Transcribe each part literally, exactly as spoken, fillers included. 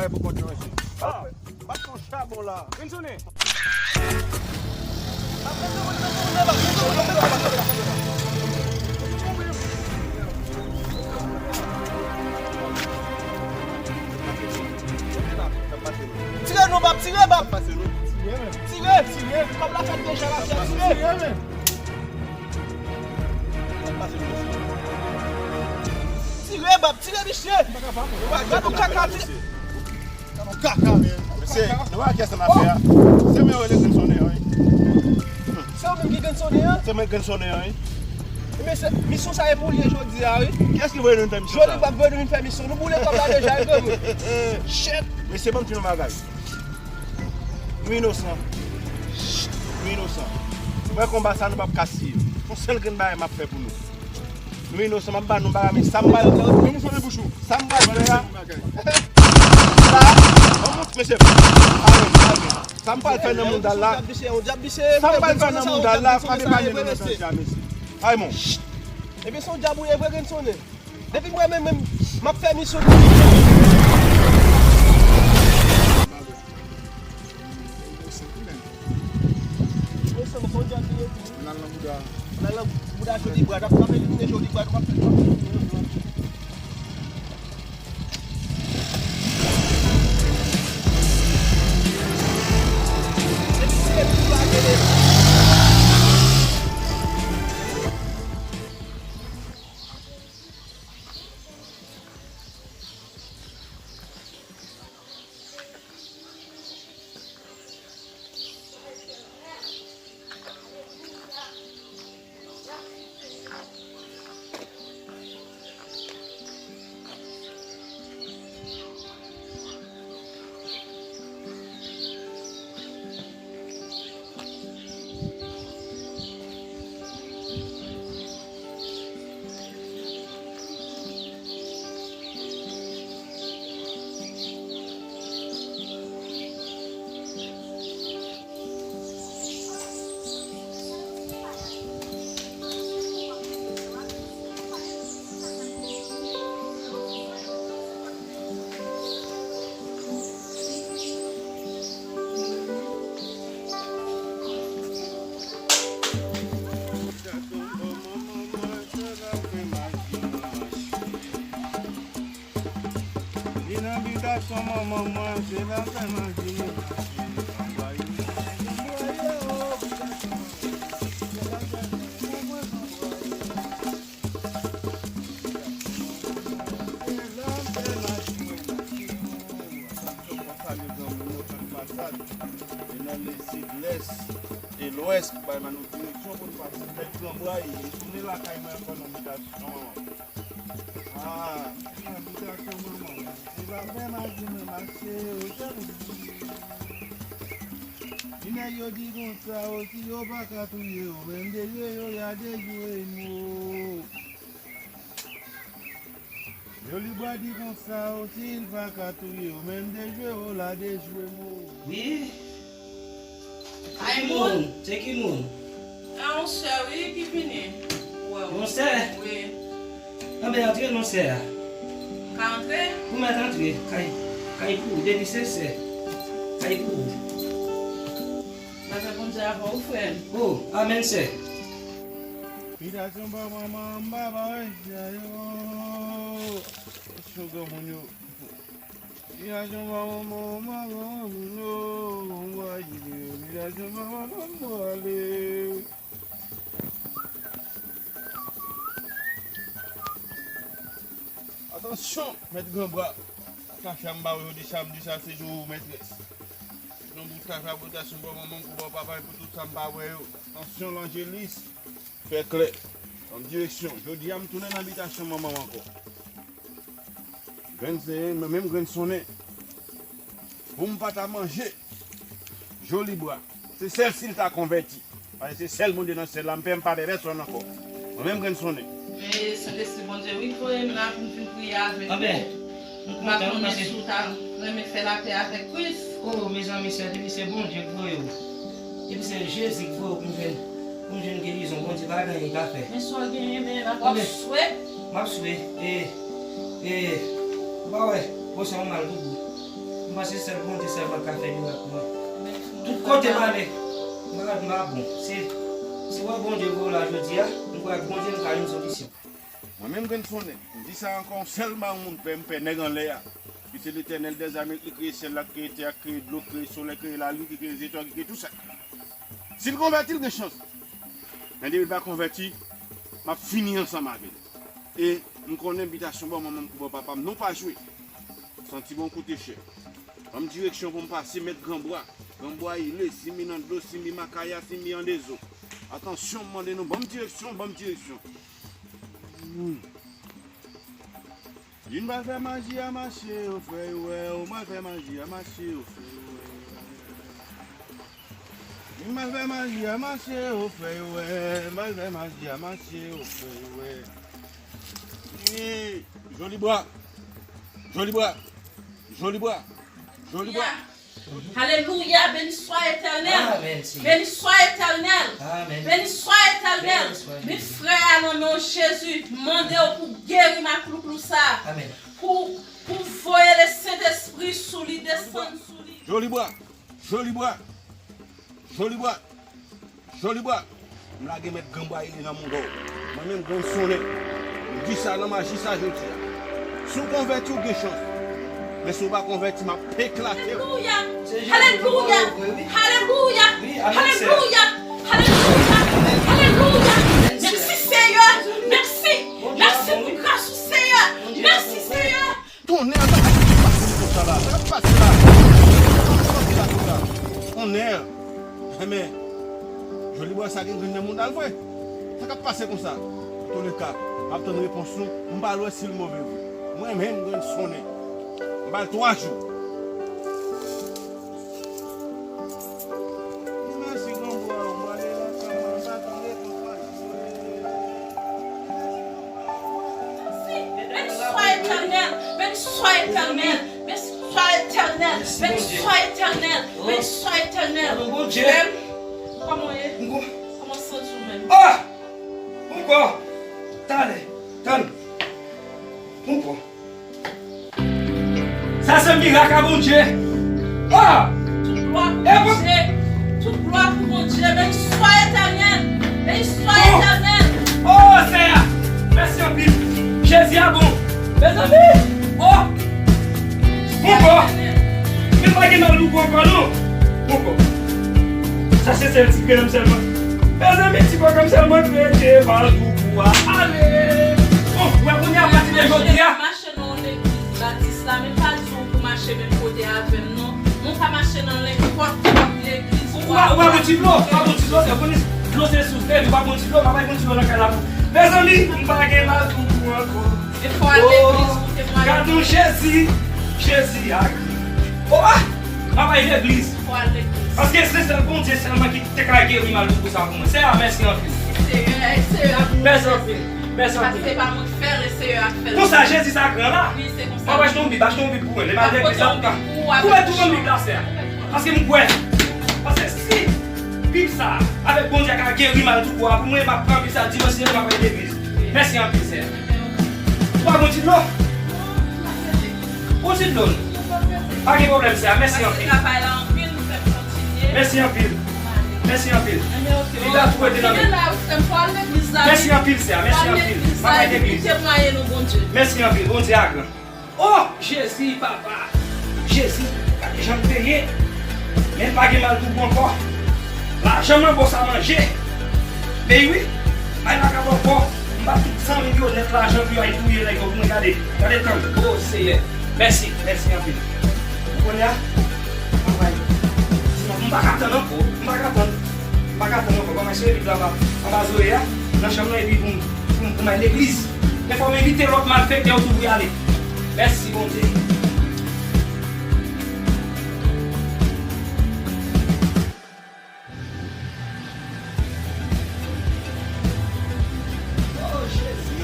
Pou kont yo, mesye. Ah, bat yon chabon la. Vin tounen. Tire non, bab, tire, bab. Tire, tire. Kòb la fèt deja la, tire. Tire, bab, tire, misye. Gad yon kaka, tire. Gad yon kaka. Mesye, nou wè kiyès nan afè a? Se mwen yo rele grenn sonnen an, wi. Se ou menm ki grenn sonnen an? Se mwen grenn sonnen an, wi. Men se, misyon sa e pou l ye jodi a, wi. Kiyès ki voye nou vin fè misyon sa? Jodi w ap voye nou vin fè misyon. Nou boule kòb la deja, e granmoun. Shit! Mesye, ban m di nou bagay. Nou inosan. Nou inosan. Ou wè konba sa nou p ap ka siye. Yon sèl grenn bagay m ap fè pou nou. Nou inosan, m ap ba nou bagay, men sa m pral, men mouche nan bouch ou. Sa m pral fè a. Sa, ban m montre, mesye. Amen, amen. Sa m pral fè nan mouda l la. Sa m pral fè nan mouda l la, frape pa li nan mesye. Ay, mon. Ebyen, se yon dyab ou ye vre, grenn sonnen. Depi mwen menm, menm, m ap fè misyon. Nan bouda. Nan bouda Joli Bra, n ap, n ap elimine Joli Bra, nou p ap fè, n ap fè. Li nan bitasyon manman mwen, se la fè maji mwen mache. Anbwaye, anbwaye, o, bitasyon manman mwen, se la fè maji mwen mache. Atann, fò salye granmoun yo, anbasad. E nan lesid, lès e lwès, pou bay ban nou direksyon pou nou pase. Tèt Gran Bway, e tounen lakay mwen ankò nan bitasyon manman mwen. Ah, nan bitasyon manman mwen. Se pa fè maji mwen mache, o, se pou di. Di nèg yo di konsa, o, si yo pa ka touye yo, menm dejwe yo, y a dejwe nou. Joli Bwa di konsa, o, si l pa ka touye yo, menm dejwe yo, l a dejwe nou. Wi. Ay, moun. Se ki moun? A, yon sè, wi, ki vini. Wè w. Yon sè? Wi. Anben, antre non, sè a. M ka antre? Ou mèt antre. Kay, kay pou ou. Depi se sè, kay pou ou. Lapè Bondye avè w, frè m. O, amèn, sè. Bitasyon pa manman m, papa, wè, sè yo. Sou granmoun yo. Bitasyon pa manman, manman, manman, yo, manman, yo, bitasyon pa manman, manman, ale. Atansyon, mèt Gran Bra. Sa fè m ba w yo di samdi sa se jou ou, mètrès. Non, bout sa, sa, bout sa, sou bò manman m, pou bò papa m, pou tout sa m pa wè yo. Atansyon, Lanjelis. Fè klè. Ban m direksyon. Jodi a, m tounen nan bitasyon manman w ankò. Grenn se, menm grenn sonnen. Pou m pa ta manje Joli Bra. Se sèl si l ta konvèti. Paske se sèl Bondye nan syèl la, m pè m pa pè pèsonn ankò. Mwen menm grenn sonnen. Men Sentespri Bondye wi k voye m la pou m vin priye avèk ou. Anben, m pa konnen si w ta renmen fè lapè avèk Kris. O, mezanmi, sè, depi se Bondye k voye w, depi se Jezi k voye w pou m jwenn, pou m jwenn gerizon, Bondye pa gen anyen l pa fè. Men sa w genyen, men n ap swe. M ap swe. E, e, ou pa wè, bon, se yon mal doudou. Paske sèl Bondye sèlman ka fè mirak pou mwen. Tout kote m ale, m pa, m pa bon. Se, se wè Bondye voye w la jodi a, m kwè ak Bondye m ka jwenn solisyon. Mwen menm grenn sonnen, m di sa ankò, yon sèl mawon m pè, m pè nèg anlè a. Ki se Letènèl dèzame, ki kreye syèl la, ki kreye tè a, ki kreye dlo, ki kreye solèy, ki kreye lalin, ki kreye zetwal, ki kreye tou sa. Si l konvèti, l gen chans. Men depi l pa konvèti, m ap fini ansanm avè l. E m konnen bitasyon bò manman m kou bò papa m, non pa jwe. Santi bon koute chè. Ban m direksyon pou m pase, mèt Granbwa. Granbwa ile, si m nan dlo, si m makaya, si m andezo. Atansyon, m mande nou, ban m direksyon, ban m direksyon. Youn pral fè maji a mache, yo frè yo wè, yo pral fè maji a mache, yo frè yo wè. Youn pral fè maji a mache, yo frè yo wè, pral fè maji a mache, yo frè yo wè. Wi, Jolibwa, Jolibwa, Jolibwa, Jolibwa. Alelouya, beni swa Etènèl. Amen, Seigneur. Beni swa Etènèl. Amen. Beni swa Etènèl. Beni swa Met Jezi. Frè a nan non Jezi. Mande w pou geri maklouklou sa. Amen. Pou, pou voye le Sentespri sou li, desann sou li. Jolibwa, Jolibwa, Jolibwa. Jolibwa, m lage mèt Granbwa ile nan mouda w. Mwen menm grenn sonnen, m di sa nan maji sa jodi a. Si w konvèti, w gen chans. Men si w pa konvèti, m ap eklate w. Alelouya! Alelouya! Alelouya! Alelouya! Alelouya! Alelouya! Mèsi, Seyè! Mèsi! Mèsi pou gras ou, Seyè! Mèsi, Seyè! Tonnè, sa k ap pase konsa la? Sa k ap pase la? Sa k ap pase la konsa? Tonnè. Enben, Jolibwa sa gen grenn nan mouda l vre. Sa k ap pase konsa? Antouleka, m ap tann repons nou. M pa wè si l move vre. Mwen menm grenn sonnen. M ba l twa jou. Mèsi, Granbwa, m ale lakay mwen, m pa tann repons. Beni swa Etènèl, beni swa Etènèl, beni swa Etènèl, beni swa Etènèl, beni swa Etènèl. Frè m, kòman w ye? Kòman w santi w menm? Ah! Poukò? Talè, tann. Poukò? Sa se mirak a Bondye. Oh! Tout glwa pou Bondye. Tout glwa pou Bondye. Beni swa Etènèl. Beni swa Etènèl. Oh, Seyè. Mèsi anpil. Jezi a bon. Mezanmi. Oh! Poukò? Men pa gen mal pou kou ankò non. Poukò? Sa se sèl ti grenn sèlman. Mezanmi, ti pòkè m sèlman kreye mal pou kou a. Ale. Oh, wè kounye a pati de jodi a. Mache nan yon legliz batis la, men pa di w pou mache menm kote avè m non. Mwen ka mache nan nenpòt legliz. Ou pa, ou pa bon ti dlo, ou pa bon ti dlo, se bon dlo se sous de, ou pa bon ti dlo, pa bay bon ti dlo nan kay la pou. Mezanmi, m pa gen mal pou kou ankò. E fò al legliz pou temwaye. Gad yon Jezi, Jezi a gran. Oh, ah, m ap al legliz. Fò al legliz. Paske se sèl Bondye sèlman ki te ka geri mal pou kou sa pou mwen. Seyè, mèsi anpil. Seyè, Seyè. Mèsi anpil. Mèsi anpil. Paske se pa mwen k fè l, e Seyè a k fè l. Konsa Jezi sa gran la. Wi, se konsa. M ap achte yon Bib, achte yon Bib pou mwen. Lè m al legliz la, m ka. Ou mèt tou ban m Bib la, Seyè. Paske m kwè. Paske si Bib sa avèk Bondye ka geri mal tou kou a pou mwen, m ap pran Bib sa dimanch, si m ap al legliz. Mèsi anpil, Seyè. Ou pa bon ti dlo? Bon ti dlo. Pa gen pwoblèm, Seyè. Mèsi anpil. Mèsi anpil. Mèsi anpil. Li la tou rete nan men. Mèsi anpil, Seyè. Mèsi anpil. M ap al legliz. Mèsi anpil. Bondye a gran. Oh, Jezi, papa. Jezi, gade jan m te ye. Men pa gen mal pou mwen ankò. Lajan m nan bòs a manje. Men wi, ay la ka bò kò. M ba tout zanmi m yo nèt lajan pou yo al touye nèg yo pou mwen gade. Gade tan. Oh, Seyè. Mèsi, mèsi anpil. Ou konnen a? Anmwey. M pa ka tann ankò. M pa ka tann. M pa ka tann ankò. Ban m al sere Bib la anba, anba zorèy a, nan chanm nan, epi pou m, pou m, pou m al legliz. Men fò m envite lòt malfektè yo tou pou y ale. Mèsi, Bondye. Oh, Jezi!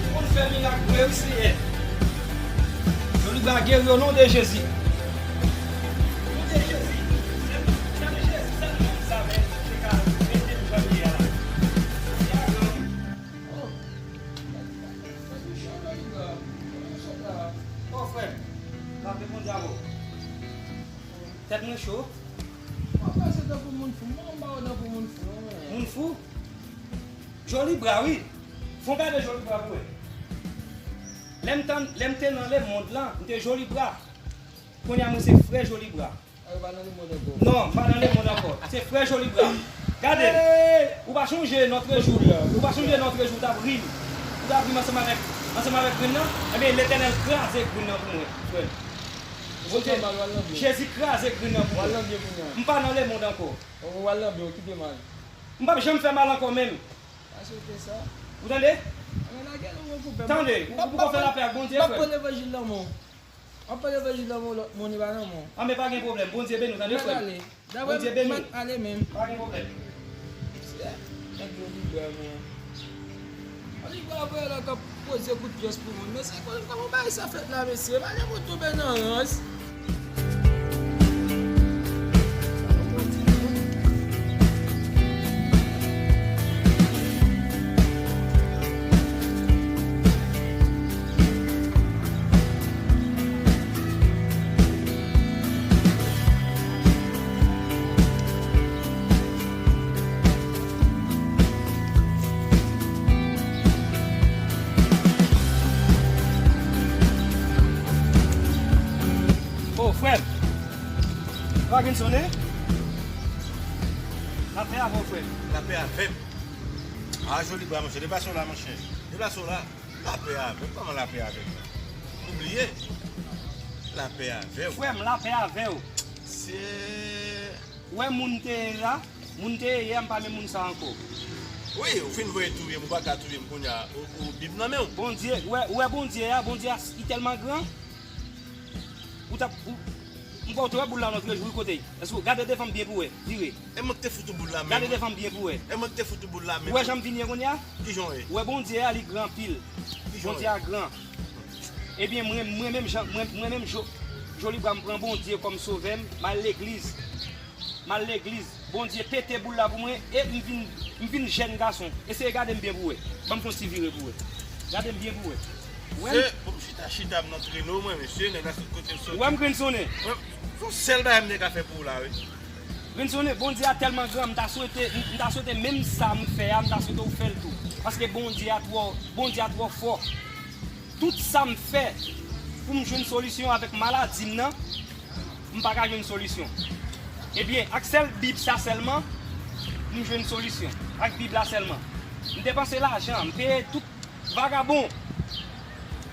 Ou konn fè mirak vre, wi, Seyè. Yo li va geri, o non de Jezi. Non de Jezi. Sèl, sèl Jezi, sèl moun sa menm ki te ka mete m jan m ye a la. Oh. Oh, frè m. Lape Bondye a Cho. Mwen pase tankou moun fou. Mwen pa tankou moun fou, non, men. Moun fou? Joli bra, wi. Fon gade joli bra pou wè. Lè m tann, lè m te nan lemonn lan, m te joli bra. Kounye a mwen se frè joli bra. A, yo pa nan lemonn ankò. Non, m pa nan lemonn ankò. Se frè joli bra. Gade. Ou pa chonje lòt jou. Ou pa chonje lòt jou, ou t ap ri. Ou t ap ri ansanm avèk, ansanm avèk grenn nan. Ebyen, Letènèl kraze grenn nan pou mwen, frè m. Jezi kraze grenn nan pou mwen. M pa nan lemonn ankò. Ou al nan byen, ou kite mal. M p ap janm fè mal ankò menm. Ou tande? Tande, ou poko fè lapè ak Bondye, frè m. M ap pran levanjil nan men w. M ap pran levanjil nan men w, lòt moun, li pa nan men w. Anben, pa gen pwoblèm. Bondye beni w, tande, frè m. Bondye beni w. Pa gen pwoblèm. Nèg yo libè, men. An li pa vre la k ap poze kout pyès pou moun. Mesye, kòman bagay sa fèt la, mesye? Malè moun tonbe nan rans. O, frè m. Pa gen sonnen? Lapè avè w, frè m. Lapè avè m. A, joli bra, monchè. Deplase w la, monchè. Deplase w la. Lapè avè m. Kòman lapè avè m? Ou bliye? Lapè avè w. Frè m, lapè avè w. Se Ou wè moun te ye la, moun te ye yè, m pa menm moun sa ankò. Wi, ou fin voye touye m, ou pa ka touye m kounye a, ou, ou Bib nan men w. Bondye, ou wè, ou wè Bondye a, Bondye a, li tèlman gran. Ou t ap, ou, m kwè ou te wè boul la lòt jou, wi, kote l. Èske w gade devan m byen pou w wè, vire. E mwen ki te fout ou boul la menm. Gade devan m byen pou w wè. E mwen ki te fout ou boul la menm. Ou wè jan m vini an kounye a? Kijan w ye? Ou wè Bondye a, li gran anpil. Kijan w ye? Bondye a gran. Ebyen, mwen, mwen menm jan, mwen, mwen menm jo, joli bra m pran Bondye kòm sovè m, m al legliz. M al legliz. Bondye pete boul la pou mwen e m vin, m vin jèn gason. Eseye gade m byen pou w wè. Ban m fè yon ti vire pou w wè. Gade m byen pou w wè. Ou wè m? Se pou m chita, chita m nan treno mwen, mesye, nèg la sot kote l soti. Ou wè m grenn sonnen? Mwen, se yon sèl bagay m te ka fè pou ou la, wi. Grenn sonnen, Bondye a tèlman gran, m ta swete, m, m ta swete menm sa m fè a, m ta swete w fè l tou. Paske Bondye a twò, Bondye a twò fò. Tout sa m fè pou m jwenn solisyon avèk maladi m nan, m pa ka jwenn solisyon. Ebyen, ak sèl Bib sa sèlman, m jwenn solisyon. Ak Bib la sèlman. M depanse lajan, m peye tout vagabon.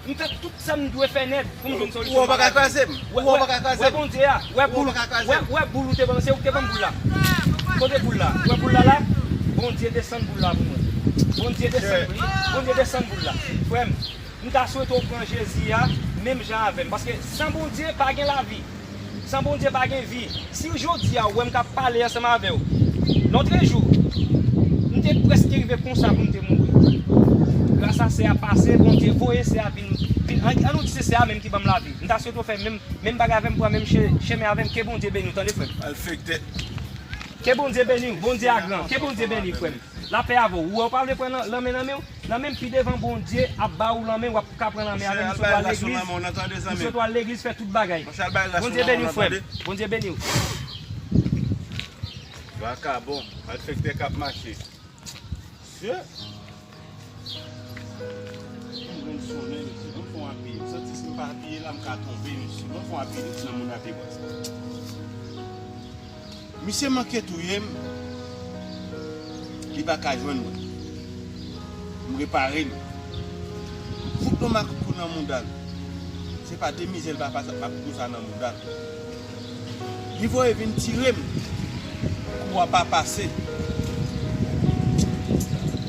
M fè tout sa m dwe fè nèt pou m jwenn solisyon. Ou pa ka kraze m. Ou pa ka kraze m. Wè Bondye a, wè boul, wè, wè boul ou te ban m, se ou ki te ban m boul la. Kote boul la? Wè boul la la? Bondye desann boul la pou mwen. Bondye desann, Bondye desann boul la. Frè m, m ta swete w pran Jezi a menm jan avè m, paske san Bondye pa gen lavi. San Bondye pa gen vi. Si jodi a ou wè m k ap pale ansanm avè w, lòtrejou, m te prèske rive konsa pou m te mouri. Gras a sè a pase, Bondye voye sè a vin, vin, an, an nou di se sè a menm ki ban m lavi. M ta swete w fè menm, menm bagay avè m, pran menm che-, chemen avè m. Ke Bondye beni w, tande, frè m. Malfektè. Ke Bondye beni w. Bondye a gran. Ke Bondye beni w, frè m. Lapè avè w. Ou wè w pa vle pran lan-, lanmen nan men w? Nan menm pi devan Bondye ap ba ou lanmen, w ap ka pran lanmen avè m, m sot al legliz, m sot al legliz fè tout bagay. Bondye beni w, frè m. Bondye beni w. Vakabon, malfektè k ap mache. Mesye. M grenn sonnen, mesye. Ban m fè yon apiye. M santi si m pa apiye la, m ka tonbe, mesye. Ban m fè yon apiye, mesye, nan moun apiye bwa sa. Misye manke touye m, li pa ka jwenn mwen. M repare l. M fout yon makout kou nan mouda l. Se pa de mizè l pa pase ak makout kou sa nan mouda l. Li voye vin tire m. Kou a pa pase.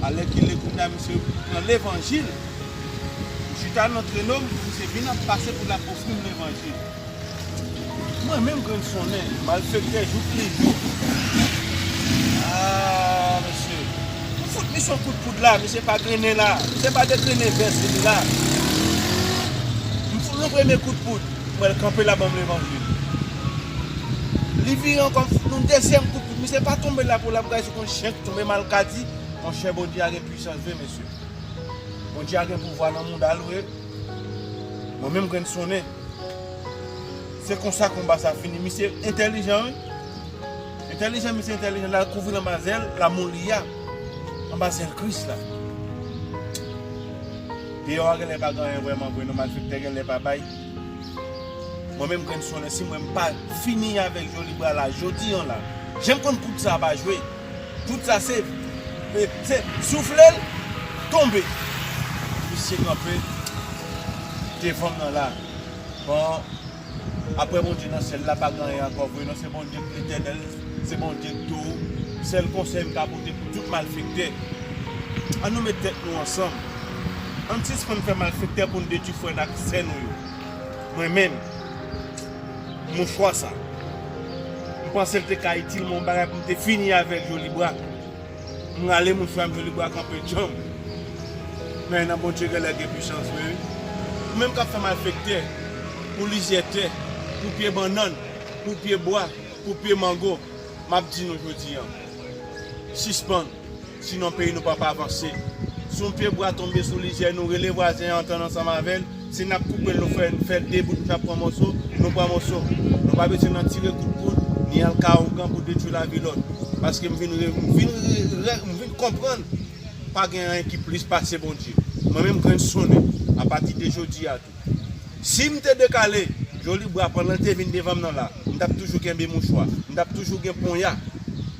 Alèkile kounye a misye pran levanjil. M chita nan treno m, misye vin ap pase pou l ap ofri m levanjil. Mwen menm grenn sonnen, malfektè jouk li jouk. Ah, mesye. M fout misye yon kout poud la, misye pa grennen la. Misye pa degrennen vès li la. M fout yon premye kout poud, m wè l kanpe la ban m levanjil. Li vire ankò, m fout yon dezyèm kout poud. Misye pa tonbe la pou la, m gade se kon chen k tonbe, malkadi. Monchè, Bondye a gen pwisans vre, mesye. Bondye a gen pouvwa nan mouda l vre. Mwen menm grenn sonnen. Se konsa konba sa fini. Misye entèlijan, wi. Entèlijan, misye entèlijan. L al kouvri l anba zèl lanmou li a. Anba zèl Kris la. Deyò a genlè pa gen anyen vrèman vre, non, malfektè genlè pa bay. Mwen menm, Grenn Sonnen, si mwen m pa fini avèk Jolibra la, jodi an la, jan m konn kout sa ap jwe, tout sa se, se, se soufle l, tonbe. Misye kanpe devan m nan la. Bon, apre Bondye nan syèl la, pa gen anyen ankò vre, non, se Bondye k letènèl, se Bondye k tou. Sèl konsèy m ka pote pou tout malfektè, ann nou met tèt nou ansanm. Ann sispann fè malfektè pou n detwi frè n ak sè nou yo. Mwen menm, mouchwa sa, m panse l te ka itil mwen yon bagay pou m te fini avèk Jolibra. M rale mouchwa m, Jolibra kanpe djanm. Men nan Bondye genlè gen pwisans vre, wi. Ou menm k ap fè malfektè pou lizyè tè, pou pye bannann, pou pye bwa, pou pye mango, m ap di nou jodi an, sispann. Sinon peyi nou p ap avanse. Si yon pye bwa tonbe sou lizyè nou, rele vwazen an, antann ansanm avè l. Si n ap koupe l, nou fè, fè l de bout, nou t ap pran moso, nou pran moso. Nou pa bezwen nan tire kout poud, ni al ka ougan pou detwi lavi lòt. Paske m vin re-, m vin re-, re-, m vin konprann, pa gen anyen ki plis pase Bondye. Mwen menm, Grenn Sonnen, apati de jodi a tou, si m te dekale Jolibra pandan l te vin devan m nan la, m t ap toujou kenbe mouchwa, m t ap toujou gen ponya.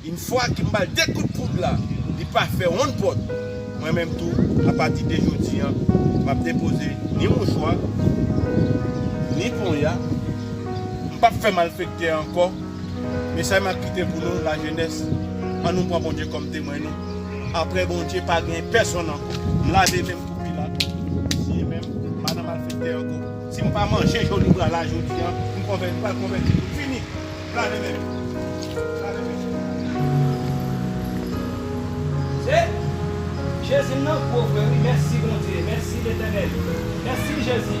Yon fwa ke m ba l de kout poud la, li pa fè wonn pòt. Mwen menm tou, apati de jodi an, m ap depoze ni mouchwa, ni ponya. M p ap fè malfektè ankò. Mesaj m ap kite pou nou, lajenès, ann nou pran Bondye kòm temwen nou. Apre Bondye, pa gen pèsonn ankò. M lave men m pou Pilat. M siye men m, m pa nan malfektè ankò. Si m pa manje Jolibra la jodi an, m konvè-, m pral konvèti pou fini. M lave men m. M lave men m. Se Jezi m nan gwo vre wi. Mèsi Bondye. Mèsi Letènèl. Mèsi Jezi.